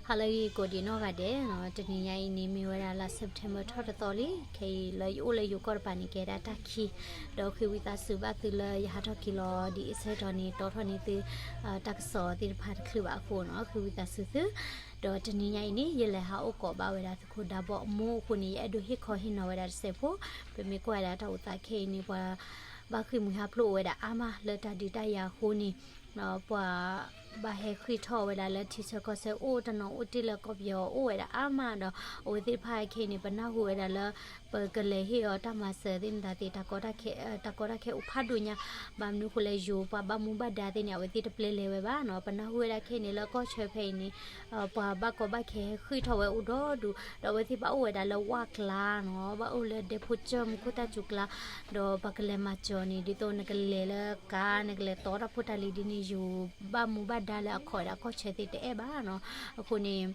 ဟါလၢအဂ့ၤကိးဒံးနီၢ်ဂၤဒဲးနီၤ, တနံၤညါအံၤန့ၣ် မ့ၢ်ဝဲဒၣ်လါ September ထီၣ်တသီလံ, ခဲအံၤလၢယအိၣ်လၢယိၤကီၢ်တပၤန့ၣ် ကဲဒၣ်တၢ်ခံ, ဒီးဃ့ဝံသးစူၤဘၣ်သုလၢယဟးထီၣ်က့ၤလီၤဒ်အံၤဆၢကတီၢ်န့ၣ် တီထီၣ်န့ၢ်သု တၢ်ကစီၣ်သ့ၣ်တဖၣ်တချုးဘၣ်အဃိနီၤ, ဃ့ဝံသးစူၤသု, ဒီးတနံၤညါအံၤန့ၣ် ယလဲၤဟးအိၣ်ကိးဘၣ်ဝဲဒၣ်သုးခိၣ်ဒါဘီအမိၢ်အဃိန့ၣ် ယအဲၣ်ဒိးဟ့ၣ်ခီဟ့ၣ်နီၤဝဲဒၣ်တစဲးဖိ, ပမ့ၢ်ကွၢ်ဝဲဒၣ်တၢ်အိၣ်သးခဲအံၤန့ၣ် ပှၤဘၣ်ဃ့ၢ်မှံဟးဖျိးအိၣ်ဝဲဒၣ်အါမးလၢတၢ်ဒုးတၢ်ယၤအဃိန့ၣ် ပှၤဘၣ်ဟဲဃ့ၢ်ထီၣ်ဝဲဒၣ်လၢထံဆၢကီၢ်ဆၢအိၣ်တနီၤအိၣ်တ့ၢ်လၢကီၢ်ပယီၤအိၣ်ဝဲဒၣ်အါမးဒီး အဝဲသ့ၣ်တဖၣ်ခဲအံၤန့ၣ် ပနၢ်ဟူဝဲဒၣ်လၢ ပကလဲၤဟ့ၣ်အီၤတၢ်မၤစၢၤသ့ၣ်မတၤသ့ၣ် တၢ်ကီတၢ်ခဲအိၣ်ဖးဒိၣ်ညါ, ဘၣ်မနုၤဃိလဲၣ် ယိၤပှၤဘၣ်မူဘၣ်ဒါသ့ၣ်န့ၣ် အဝဲသ့ၣ်တပျဲလဲၤဝဲဘၣ်နီၤ, ပနၢ်ဟူဝဲဒၣ်ခဲအံၤန့ၣ် လၢကီၢ်ဆၢဖဲအံၤန့ၣ် ပှၤဘၣ်ကီဘၣ်ခဲဟဲဃ့ၢ်ထီၣ်ဝဲအိၣ်ဒီဒူၣ်, ဒီးအဝဲသ့ၣ်ဘၣ်အိၣ်ဝဲဒၣ်လၢဝၣ်ကျါနီၤ, ဘၣ်အိၣ်လၢဒဲဖိကၢၢ်မူခိၣ်တၢ်စူၤကျါ, ဒီးပှၤကလဲၤမၤစၢၤန့ၣ် ဒ်သိးနကလဲၤလၢကါ နကလဲၤတီတၢ်ဖိတၢ်လံၤဒ်န့ၣ် ယိၤဘၣ်မူဘၣ်ဒါလၢအခီၣ်ဝဲဒၣ်ကီၢ်ဆၢသ့ၣ်တအဲၣ်ဘၣ်နီၤ, အဃိန့ၣ်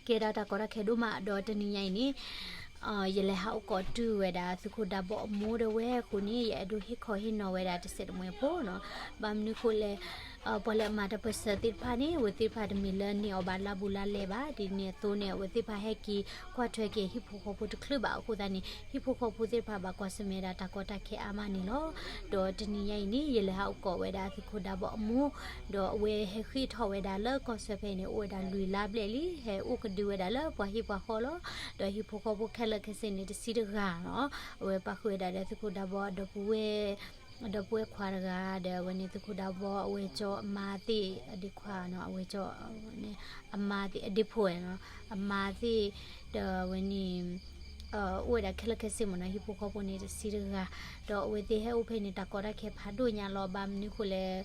ကဲဒၣ်တၢ်ကီတၢ်ခဲဒိၣ်မး ဒီးတနံၤညါအံၤန့ၣ် ယလဲၤဟးအိၣ်ကိးတုၤဝဲဒၣ်သုးခိၣ်ဒါဘီအမိၢ်ဒၣ်ဝဲအဃိန့ၣ် ယအဲၣ်ဒိးဟ့ၣ်ခီဟ့ၣ်နီၤဝဲဒၣ်တစဲးတမှဲၤဖိနီၤ, ဘၣ်မနုၤဃိလဲၣ် ပှၤလၢအမၤတၢ်ပၢၢ်ဆၢသ့ၣ်တဖၣ်န့ၣ် အဝဲသ့ၣ်တဖၣ်တမ့ၢ်လၢန့ၢ်အီၤဘၣ်လါဘူးလါလဲဘၣ်, ဒ်န့ၣ်အသိးန့ၣ် အဝဲသ့ၣ်တဖၣ်ဟဲက့ၤကွၢ်ထွဲက့ၤဟံၣ်ဖိဃီဖိတချုးဘၣ်အဃိသတးန့ၣ် ဟံၣ်ဖိဃီဖိသ့ၣ်တဖၣ်ဘၣ်ကွၢ်ဆၢၣ်မဲာ်ဒၣ်တၢ်ကီတၢ်ခဲအါမးန့ၣ်လီၤ. ဒီးတနံၤညါအံၤန့ၣ် ယလဲၤဟးအိၣ်ကိးဝဲဒၣ်သုးခိၣ်ဒါဘီအမိၢ်, ဒီးအဝဲဟဲဃ့ၢ်ထီၣ်ဝဲဒၣ်လၢကီၢ်ဆၢဖဲအံၤန့ၣ် အိၣ်ဝဲဒၣ်လွံၢ်လါဘျဲၣ်လံ, ဟဲအိၣ်ကဒုဝဲဒၣ်လၢပှၤဟံၣ်ပှၤဃီလီၤ. ဒီးဟံၣ်ဖိဃီဖိခဲလၢာ်ခဲဆ့န့ၣ် တဆံတဂၤနီၤ, အဝဲပာ်ဃုာ်ဝဲဒၣ်ဒီးသုးခိၣ်ဒါဘီဒီပုၢ်ဝဲၢ် ဒီပုၢ်ဝဲၢ်ခွါတဂၤဒီး အဝဲန့ၣ်သုးခိၣ်ဒါဘီအဝဲကၠီအမါသ့ၣ်အဒ့ခွါနီၤ, အဝဲကၠီန့ၣ် အမါသ့ၣ်အဒ့ဖိနီၤ, အမါသ့ၣ် ဒီးအဝဲန့ၣ် အိၣ်ဝဲဒၣ်ခဲလၢာ်ခဲဆ့မ့ၢ်နီၤ, ဟံၣ်ဖိဃီဖိန့ၣ် တဆံတဂၤ, ဒီးအဝဲသ့ၣ်ဟဲအိၣ်ဖဲန့ၣ် တၢ်ကီတၢ်ခဲဖးဒိၣ်ညါလီၤ, ဘၣ်မနုၤဃိလဲၣ်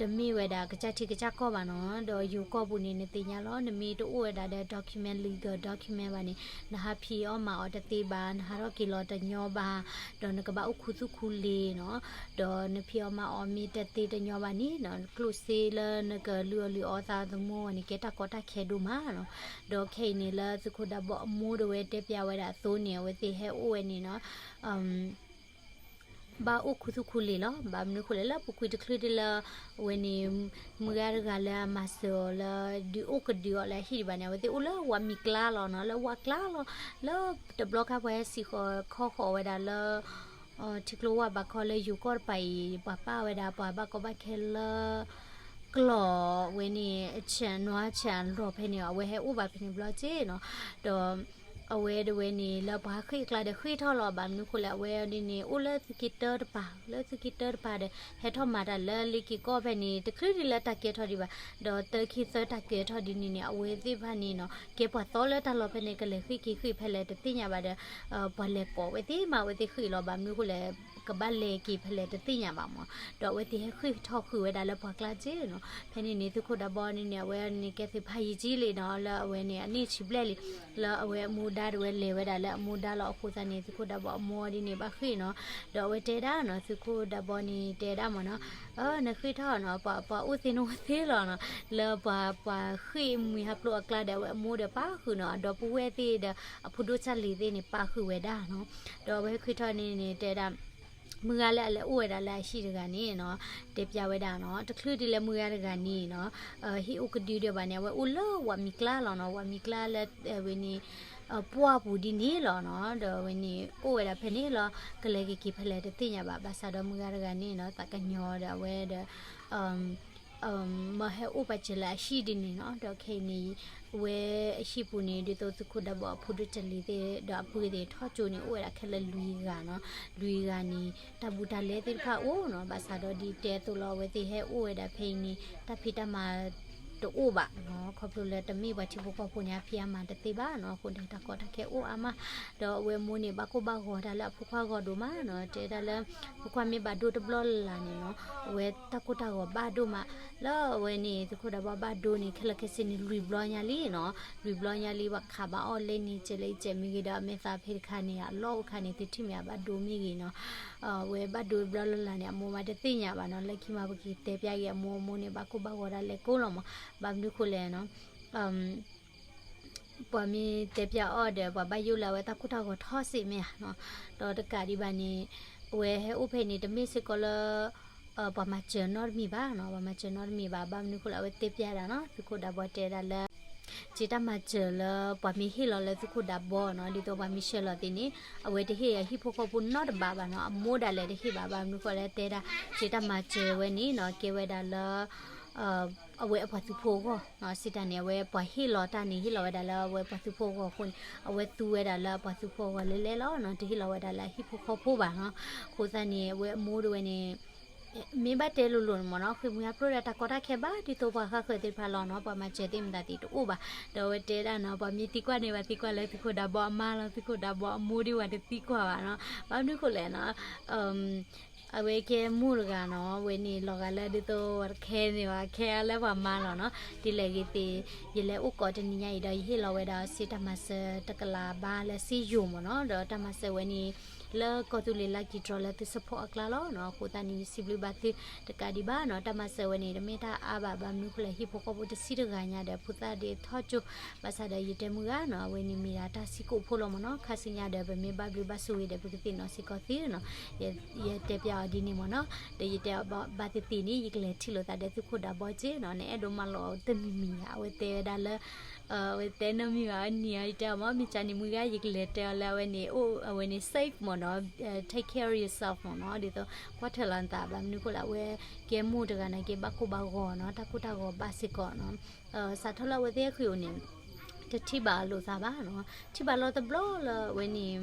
တမ့ၢ်ဝဲဒၣ်ကစၢ်ထံကစၢ်ကီၢ်ဘၣ်နီၤ, ဒီးယိၤကီၢ်ပူၤန့ၣ် နသ့ၣ်ညါလီၤ, နမ့ၢ်တအိၣ်ဝဲဒၣ်ဒီး document, legal document ဘၣ်န့ၣ် နဟးဖံးအီၣ်မၤအီၣ်တသ့ဘၣ်, နဟးထီၣ်က့ၤလီၤတညီဘၣ်, ဒီးနကဘၣ်အိၣ်ခူသူၣ်ခူလ့ၤနီၤ, ဒီးနဖံးအီၣ်မၤအီၣ်မ့ၢ်တသ့တညီဘၣ်န့ၣ်နီၤ, ကျိၣ်စ့လၢနကလုၢ်အီၣ်လုၢ်အီသးသမူဝဲန့ၣ် ကဲတၢ်ကီတၢ်ခဲဒိၣ်မးနီၤ, ဒီးခဲအံၤန့ၣ်လၢသုးခိၣ်ဒါဘီအမိၢ်ဒၣ်ဝဲတဲပျးဝဲဒၣ်အသိးန့ၣ် အဝဲသ့ၣ်ဟဲအိၣ်ဝဲန့ၣ်နီၤ ဘၣ်အိၣ်ခူသူၣ်ခူလ့ၤလီၤ, ဘၣ်မနုၤဃိလဲၣ် လၢပူၤကွံာ်တချုးဒ်လၢ အဝဲန့ၣ် မုၢ်ဂၤတဂၤလၢအမၤစၢၤအီၤလၢ ဒုးအိၣ်ကဒုအီၤလၢအဟံၣ်ဒံးဘၣ်န့ၣ် အဝဲသ့ၣ်အိၣ်လၢဝးမံၤကျါလီၤနီၤ, လၢဝးကျါလီၤ, လၢတဘျီခါပှၤဟဲစံၣ်ဃီၤခီဃီၤဝဲဒၣ်လၢ ထံကျိဝၢ်ဘးခီလၢယိၤကီၢ်တပၤအံၤ ပှၤပာ်ဝဲဒၣ် ပှၤဘၣ်ကီဘၣ်ခဲလၢ ကျီၢ်ဝဲန့ၣ် အဆၢနွါဆၢအလီၢ်ဖဲန့ၣ် အဝဲဟဲအိၣ်ဘၣ်ဖဲန့ၣ်ဘျီက့နီၤ, ဒီး အဝဲဒၣ်ဝဲန့ၣ် လၢပှၤဟးဃ့ၢ်အကျါဒီးဃ့ၢ်ထီၣ်လီၤ, ဘၣ်မနုၤဃိလဲၣ် အဝဲဒၣ်န့ၣ် အိၣ်လၢသုးက့တၢတပၤ, လၢသုးက့တၢတပၤဒီး ဟဲထီၣ်မၤတၢ်လၢလ့က့ၤကီၢ်ဖဲန့ၣ် တချုးဒ်လၢတၢ်ကဲထီၣ်ဒံးဘၣ်, ဒီးတၢခံသၢတၢ်ကဲထီၣ်ဒ်န့ၣ်န့ၣ် အဝဲသ့ၣ်တဖၣ်န့ၣ်နီၤ ကဲပှၤသီလၢတၢ်လီၢ်ဖဲန့ၣ် ကလဲၤဃ့ၢ်က့ၤဃ့ၢ်ဖဲလဲၣ်တသ့ၣ်ညါဘၣ်ဒီး ပှၤလဲၤကိးဝဲသ့ၣ်မး အဝဲသ့ၣ်ဃ့ၢ်လီၤ, ဘၣ်မနုၤဃိလဲၣ် ကဘၣ်လဲၤက့ၤဖဲလဲၣ်တသ့ၣ်ညါဘၣ်မး, ဒီးအဝဲသ့ၣ်ဟဲဃ့ၢ်ထီၣ်ဃုာ်ဝဲဒၣ်လၢပှၤကျါက့နီၤ, ဖဲန့ၣ်န့ၣ် သုးခိၣ်ဒါဘီန့ၣ်န့ၣ် အဝဲန့ၣ်ကဲသုးဖးယံာ်ကံလံနီၤ, လၢအဝဲန့ၣ် အနံၣ်ဆံဘျဲၣ်လံ, လၢအဝဲအမူဒါဒၣ်ဝဲလဲၤဝဲဒၣ်လၢအမူဒါလီၤအဃိသတးန့ၣ် သုးခိၣ်ဒါဘီအမိၢ်ဒ်န့ၣ် ဘၣ်ဃ့ၢ်နီၤ, ဒီးအဝဲတဲဒၣ်နီၤ သုးခိၣ်ဒါဘီန့ၣ်တဲဒၣ်မးနီၤ, နဃ့ၢ်ထီၣ်နီၤ ပှၤအိၣ်သ့ၣ်နအိၣ်သ့လီၤနီၤ, လၢပှၤပှၤဃ့ၢ်မှံဟးဖျိးအကျါဒီး အဝဲအမိၢ်ဒီးပာ်ဃုာ်နီၤ, ဒီပုၢ်ဝဲၢ်သ့ၣ်ဒီး အဖိဒိၣ်စၢ်လံၤသ့ၣ်န့ၣ် ပာ်ဃုာ်ဝဲဒၣ်နီၤ, ဒီးအဝဲဃ့ၢ်ထီၣ်န့ၣ်န့ၣ် တဲဒၣ် မုၢ်ဂၤလၢအလဲၤအိၣ်ဝဲဒၣ်လၢအဟံၣ်တဂၤန့ၣ်နီၤ, တဲပျးဝဲဒၣ်နီၤ, တချုးဒ်လၢမုၢ်ဂၤတဂၤန့ၣ်နီၤ, ဟံၣ်အိၣ်ကဒုဒီးဘၣ်န့ၣ် အဝဲအိၣ်လၢဝးမံၤကျါလီၤနီၤ, ဝးမံၤကျါလၢ ဝဲန့ၣ် ပှၢ်ပူၤဒ်န့ၣ်လီၤနီၤ, ဒီးဝဲန့ၣ် အိၣ်ဝဲဒၣ်ဖဲန့ၣ်လီၤ, ကလဲၤက့ၤက့ၤဖဲလဲၣ်တသ့ၣ်ညါဘၣ်, ဘၣ်ဆၣ်ဒီးမုၢ်ဂၤတဂၤန့ၣ်နီၤ သးကညီၤဒီးအဝဲဒီး မၢဟဲအိၣ်ပာ်စၢၤလၢအဟံၣ်ဒ်န့ၣ်နီၤ, ဒီးခဲအံၤန့ၣ် ဝဲအဟံၣ်ပူၤန့ၣ် ဒ်သိးသုးခိၣ်ဒါဘီအဖိဒိၣ်တလံၤသ့ၣ် ဒီးအပုၢ်သ့ၣ်ထီၣ်ကၠိန့ၣ် အိၣ်ဝဲဒၣ်ခဲလၢာ်လွံၢ်ဂၤနီၤ, လွံၢ်ဂၤန့ၣ် တၢ်ဘူးတၢ်လဲသ့ၣ်တဖၣ်အိၣ်နီၤ, ဘၣ်ဆၣ်ဒီးဒ်တဲအသိးလီၤ အဝဲသ့ၣ်ဟဲအိၣ်ဝဲဒၣ်ဖဲအံၤန့ၣ် တၢ်ဖံးတၢ်မၤတအိၣ်ဘၣ်နီၤ, ခီဖျိလၢတမ့ၢ်ပှၤထံဖိကီၢ်ဖိန့ၣ် အဖံးအမၤတသ့ဘၣ်နီၤ, အဃိန့ၣ် တၢ်ကီတၢ်ခဲအိၣ်အါမး, ဒီးအဝဲအမိၢ်န့ၣ် ဘၣ်ကိၢ်ဘၣ်ဂီၤတၢ်လၢအဖိခွါဂီၤဒိၣ်မးနီၤ, တဲဒၣ်လၢ ဖိခွါမ့ၢ်ဘၣ်ဒိတဘျီလၢ်လၢ်န့ၣ်နီၤ, အဝဲတၢ်ကိၢ်တၢ်ဂီၤဘၣ်ဒိၣ်မး, လၢအဝဲန့ၣ် သုးခိၣ်ဒါဘီဘၣ်ဒိန့ၣ် ခဲလၢာ်ခဲဆ့န့ၣ် လွံၢ်ဘျီညါလံနီၤ, လွံၢ်ဘျီညါလံ ပှၤခးဘၣ်အီၣ်လဲန့ၣ် စဲးလဲစဲးမ့ၢ်ဂ့ၤဒီး အမဲာ်သးဖဲတခါန့ၣ် အလီၢ်အိၣ်ခါန့ၣ် သုထံၣ်မ့ၢ်အဘၣ်ဒိမ့ၢ်ဂ့ၤနီၤ, အဝဲဘၣ်ဒိတဘျီလၢ်လၢ်န့ၣ် အမိၢ်မးတသ့ၣ်ညါဘၣ်နီၤ, လၢခံမးပက့ၤတဲပျးက့ၤအမိၢ်, အမိၢ်န့ၣ် ဘၣ်ကိၢ်ဘၣ်ဂီၤဒၣ်လဲာ်ကိၢ်လီၤမး, ဘၣ်မနုၤဃိလဲၣ်နီၤ ပှၤမ့ၢ်တဲပျးအီၤဒီး ပှၤဘၣ်ယိၣ်လၢအဝဲတၢ်ကိၢ်တၢ်ဂီၤထီၣ်စ့ၢ်မ့ၢ်ဧါနီၤ, ဒီးတကးဒံးဘၣ်န့ၣ် အဝဲဟဲအိၣ်ဖဲန့ၣ် တမ့ၢ်စ့ၢ်ကီးလၢ ပှၤမၤစၢၤနီတမံၤဘၣ်နီၤ, ပှၤမၤစၢၤနီတမံၤဘၣ်, ဘၣ်မနုၤဃိလၢအဝဲတဲပျးဒၣ်နီၤ, သုးခိၣ်ဒါဘီတဲဒၣ်လၢ စ့တၢ်မၤစၢၤလၢပှၤမ့ၢ်ဟ့ၣ်လီၤလၢသုးခိၣ်ဒးဘီနီၤ, ဒ်သိးပှၤမ့ၢ်ဆှၢလီၤသ့န့ၣ် အဝဲတဟ့ၣ်အဟံၣ်ဖိဃီဖိနီတဘးဘၣ်နီၤ, အမိၢ်ဒၣ်လဲာ်တဟ့ၣ်ဘၣ်, ဘၣ်မနုၤဃိလဲၣ်တဲဒၣ် စ့တၢ်မၤစၢၤဝဲန့ၣ်နီၤ ကဲဝဲဒၣ်လၢ အဝဲအပှၤသုးဖိအဂီၢ်နီၤ, စ့တၢ်န့ၣ် အဝဲပှၤဟ့ၣ်လီၤတၢ်န့ၣ် ဟ့ၣ်လီၤဝဲဒၣ်လၢအဝဲပှၤသုးဖိအဂီၢ်အဃိန့ၣ် အဝဲသူဝဲဒၣ်လၢအပှၤသုးဖိအဂီၢ်လၢလဲၣ်လီၤနီၤ, တဟ့ၣ်လီၤဝဲဒၣ်လၢအဟံၣ်ဖိဃီဖိဘၣ်နီၤ. အဃိသတးန့ၣ် အဝဲအမိၢ်ဒၣ်ဝဲန့ၣ် မ့ၢ်ဘၣ်တဲလိၤလိၤန့ၣ်မ့ၢ်နီၤ, ဃ့ၢ်မှံဟးဖျိးဒီးတၢ်ကီတၢ်ခဲဘၣ် ဒ်သိးပှၤဃါဃၢၤသ့ၣ်တဖၣ်လီၤနီၤ, ပှၤမၤစၢၤသ့ၣ်မတၤသ့ၣ်တအိၣ်ဘၣ်, ဒီးအဝဲတဲဒၣ်နီၤ ပှၤမ့ၢ်သံကွၢ်န့ၣ် ပှၤသံကွၢ်လၢသုးခိၣ်ဒးဘီအမါလီၤ, သုးခိၣ်ဒးဘီအမိၢ်ဒၣ်ဝဲတသံကွၢ်ဘၣ်နီၤ, ဘၣ်မနုၤဃိလဲၣ်နီၤ အဝဲကဲမိၢ်တဂၤနီၤ, အဝဲန့ၣ်လီၤဂာ်လၢဒ်သိးပှၤတခဲန့ၣ်ဘၣ်, ခဲအါလၢပှၤမါလီၤနီၤ, ဒ်လဲၣ်ဂ့ၤသ့ၣ် ယလဲၤအိၣ်ကိးတနံၤညါအံၤဒီး ယဟ့ၣ်လီၤဝဲဒၣ်စ့တၢ်မၤစၢၤတကလးဘၣ်လၢစ့ယိၤမ့ၢ်နီၤ, ဒီးတၢ်မၤစၢၤဝဲန့ၣ် လၢကီၢ်သူလ့ၤလါကံၤတြီလၢသု support အကျါလီၤနီၤ, အဃိသတးန့ၣ် ယစံးဘျုးဘၣ်သုတကးဒံးဘၣ်နီၤ, တၢ်မၤစၢၤဝဲန့ၣ် တမ့ၢ်တၢ်အါဘၣ် ဘၣ်မနုၤဃိလဲၣ် ဟံၣ်ဖိဃီဖိတဆံတဂၤညါဒီး ဖိသၣ်ဒ့ထီၣ်ကၠိ, ဘၣ်ဆၣ်ဒီးယတဲမုၢ်ဂၤနီၤ, အဝဲန့ၣ်မ့ၢ်ဒၣ်တၢ်စံးကိာ်ဖိလီၤမ့ၢ်နီၤ, ခါဆူညါဒီး ပမ့ၢ်ဘၣ်ဘျုးဘၣ်ဆိၣ်ဂ့ၤဒီး ပကသ့ၣ်နီၣ်စ့ၢ်ကီးသုနီၤ, ယတဲပျးအီၤဒ်န့ၣ်မ့ၢ်နီၤ, ဒီးယတဲအီၤဘၣ်သ့ၣ်သ့ၣ်န့ၣ် ယကလဲၤထံၣ်လိာ်သးဒီးသုးခိၣ်ဒးဘီက့နီၤ, နအဲၣ်ဒိးမၤလိာ်အီၤတမံၤမံၤဧါ, အဝဲတဲဝဲဒၣ်လၢ အဝဲတဲနီတမံၤဘၣ်, အနံၤအီၤယတဲအီၤမ့ၢ် မ့ၢ်ကန့ၣ်မုၢ်ဂၤ ယကလဲၤတဲအီၤလၢအဝဲန့ၣ် အိၣ် အဝဲန့ၣ် safe မ့ၢ်နီၤ, take care of yourself မ့ၢ်နီၤ, ဒ်သိးကွၢ်ထွဲလီၤနသး ဘၣ်မနုၤဃိလဲၣ် အဝဲကဲမိၢ်တဂၤန့ၣ်က့ ဘၣ်ကိၢ်ဘၣ်ဂီၤနီၤ, တၢ်ကိၢ်တၢ်ဂီၤဘၣ်စ့ၢ်ကီးနီၤ, စးထီၣ်လၢအဝဲသ့ၣ်ဃံအိၣ်န့ၣ် တထံၣ်ဘၣ်အလိာ်သးဘၣ်နီၤ, ထံၣ်ဘၣ်လီၤတဘျီလၢအဝဲန့ၣ်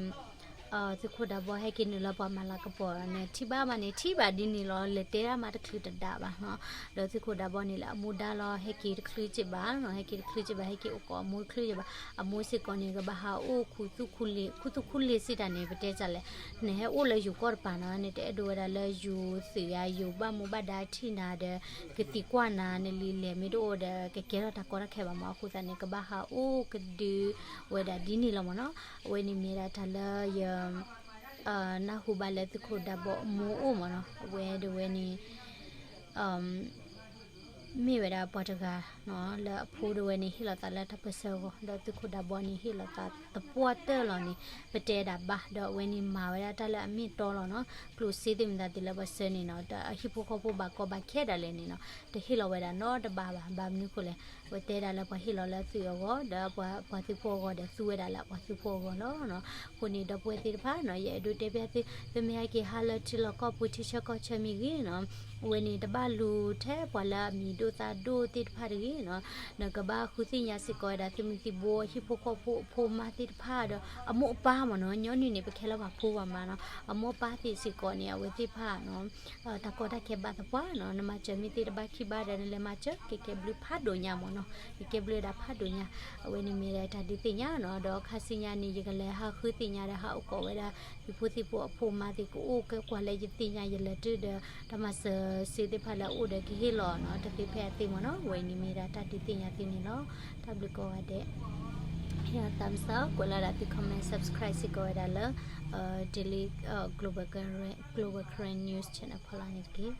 သုးခိၣ်ဒးဘီဟဲက့ၤနုာ်လၢပှၤမၤလၤကပီၤန့ၣ် ထံၣ်ဘၣ်မးန့ၣ် ထံၣ်ဘၣ်ဒ်န့ၣ်လီၤ, လဲၤတဲဒၣ်မးတချုးတဒးဘၣ်နီၤ, ဒီးသုးခိၣ်ဒးဘီန့ၣ်လၢအမိၢ်ဒါလီၤ ဟဲက့ၤတချုးက့ဘၣ်နီၤ, ဟဲက့ၤတချုးက့ဘၣ် ဟဲက့ၤအိၣ်ကိးအမိၢ်တချုးက့ဘၣ်, အမိၢ်စ့ၢ်ကီးန့ၣ် ကဘၣ်ဟးအိၣ်ခူသူၣ်ခူလ့ၤ ခူသူၣ်ခူလ့ၤစ့ၢ်တၢ်န့ၣ် ပတဲစၢ်လဲၣ်, နဟဲအိၣ်လၢယိၤကီၢ်တပၤနီၤ, နတအဲၣ်ဒိးဝဲဒၣ်လၢယိၤသုးယၤ ယိၤဘၣ်မူဘၣ်ဒါထံၣ်နၤဒီး ကသံကွၢ်နၤ နလံၤလဲၤမ့ၢ်တအိၣ်ဒီး ကကဲထီၣ်တၢ်ကီတၢ်ခဲဘၣ်မး, အဃိသတးန့ၣ် ကဘၣ်ဟးအိၣ်ကဒုဝဲဒၣ်ဒ်န့ၣ်လီၤမ့ၢ်နီၤ, အဝဲန့ၣ်မ့ၢ်ဒၣ်တၢ်လၢယ နၢ်ဟူဘၣ်လၢသုးခိၣ်ဒးဘီအမိၢ်အိၣ်မ့ၢ်နီၤ, အဝဲဒၣ်ဝဲန့ၣ် မ့ၢ်ဝဲဒၣ်ပှၤတဂၤနီၤ လၢအဖိဒၣ်ဝဲန့ၣ် ဟ့ၣ်လီၤသးလၢတၢ်ပၢၢ်ဆၢအဂီၢ်, ဒီးသုးခိၣ်ဒးဘီန့ၣ် ဟ့ၣ်လီၤသးသပှၢ်တၢၢ်လီၤန့ၣ် ပတဲဒၣ်ဘၣ်, ဒီးအဝဲန့ၣ်မၤဝဲဒၣ်တၢ်လၢအမ့ၢ်တီလီၤနီၤ, ကျိၣ်စ့သ့ၣ်မတၤသ့ၣ်လၢပှၤဆှၢန့ၣ်နီၤ, ဒီးအဟံၣ်ဖိဃီဖိဘၣ်ကီဘၣ်ခဲဒၣ်လဲာ်န့ၣ်နီၤ, တဟ့ၣ်လီၤဝဲဒၣ်နီတဘးဘၣ်, ဘၣ်မနုၤဃိလဲၣ် အဝဲတဲဒၣ်လၢပှၤဟ့ၣ်လီၤလၢသုးအဂီၢ်, ဒီးပှၤသုးဖိအဂီၢ်ဒီးသူဝဲဒၣ်လၢအပှၤသုးဖိအဂီၢ်လီၤနီၤ. အဃိန့ၣ် ဒီပုၢ်ဝဲၢ်သ့ၣ်တဖၣ်နီၤ ယအဲၣ်ဒိးတဲပျးသု သုမ့ၢ်ဟဲက့ၤဟးလၢထံလီၢ်ကီၢ်ပူၤ ထံဆၢကီၢ်ဆၢမ့ၢ်ဂ့ၤနီၤ, အဝဲန့ၣ် တဘၣ်လူၤထဲပှၤလၢအမံၤဒိၣ်သၣ်ဒိၣ်သ့ၣ်တဖၣ်တဂ့ၤနီၤ, နကဘၣ်ဃုသ့ၣ်ညါစ့ၢ်ကီးဝဲဒၣ် သုးမုၢ်သံၣ်ဘိ ဟံၣ်ဖိဃီဖိ အဖိမါသ့ၣ်တဖၣ်ဒီး အမိၢ်အပၢ်မ့ၢ်နီၤ, ညီနုၢ်န့ၣ် ပခဲလၢာ်ပှၤဖိပှၤမါနီၤ, အမိၢ်အပၢ်သ့ၣ်စ့ၢ်ကီးန့ၣ် အဝဲသ့ၣ်တဖၣ်နီၤ တၢ်ကီတၢ်ခဲဘၣ်သပှၢ်နီၤ, နမၤစၢၤမ့ၢ်သ့တဘၣ်ခံဘၣ်ဒီး နလဲၤမၤစၢၤ ကကဲဘျုးဖးဒိၣ်ညါမ့ၢ်နီၤ, ကကဲဘျုးဒၣ်ဖးဒိၣ်ညါ, အဝဲန့ၣ်မ့ၢ်ဒၣ်တၢ်ဒုးသ့ၣ်ညါနီၤ, ဒီးခါဆူညါန့ၣ် ယကလဲၤဟးဃုသ့ၣ်ညါဒီး ဟးအိၣ်ကိးဝဲဒၣ် သုးဖိသံၣ်ဖိအဖိမါသ့ၣ် ကအိၣ်ကဲကွၢ်လၢယသ့ၣ်ညါ ယလဲၤတုၤဒီး တၢ်မၤစၢၤစ့သ့ၣ်တဖၣ်လၢအအိၣ်ဒီးကဟ့ၣ်လီၤနီၤ, တသ့ဖဲအသ့မ့ၢ်နီၤ, အဝဲန့ၣ်မ့ၢ်ဒၣ်တၢ်ဒုးသ့ၣ်ညါသုန့ၣ်လီၤ. တၢ်ဘျုးကိးဂၤဒဲး ဟ့ၣ် thumbs up ကွဲးလီၤဒၣ်သု comment subscribe စ့ၢ်ကီးဝဲဒၣ်လၢ Daily Global Karen News Channel ဖီလာ်န့ၣ်တက့ၢ်.